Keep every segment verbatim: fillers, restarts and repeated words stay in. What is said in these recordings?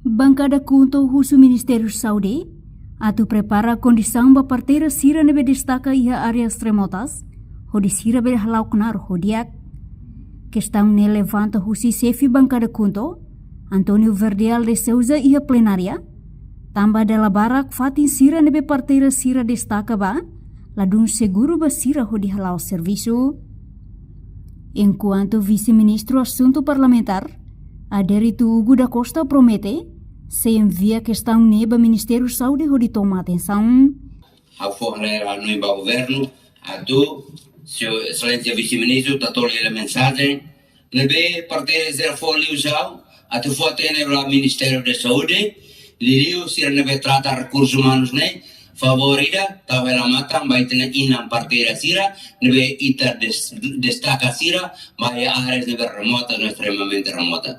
Bankada KHUNTO husu Ministériu Saúde atu prepara kondisaun ba parteira sira ne'ebé destaka iha áreas remotas, hodi sira bele hala'o knaar ho di'ak. Kestaun ne'e levanta husi xefe Bankada KHUNTO, António Verdial de Sousa, iha plenária, tanba dala barak fatin sira ne'ebé parteira sira destaka ba, ladún seguru ba sira hodi hala'o servisu. Enkuantu Vise-Ministru Asuntu Parlamentár, Adérito Hugo da Costa, promete sei envia kestaun ne'e ba Ministériu Saúde hodi toma atensaun. Ha'u fó hanoin ba governu atu, Sua Exelénsia Vise-Ministru atu toli hela mensajen ne'ebé parteira sira fó liu, sira atu fó hatene ba Ministériu Saúde, liuliu sira ne'ebé trata rekursus umanus ne'e, favór ida tau hela matan ba ita-nia inan parteira sira ne'ebé ita des-, destaka sira ba iha áreas ne'ebé remotas no estremamente remotas.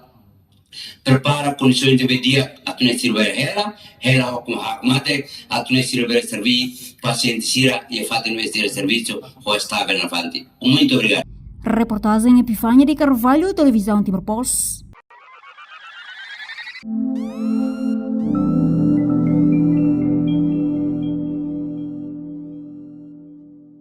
Prepara kondisaun ne'ebé di'ak atu nune'e sira bele hela, hela ho hakmatek, atu nune'e sira bele serví pasiente sira iha fatin ne'ebé sira servisu ho estavel nafatin. Muito obrigado. Reportajen Epifania de Carvalho, Televizaun Timor Post.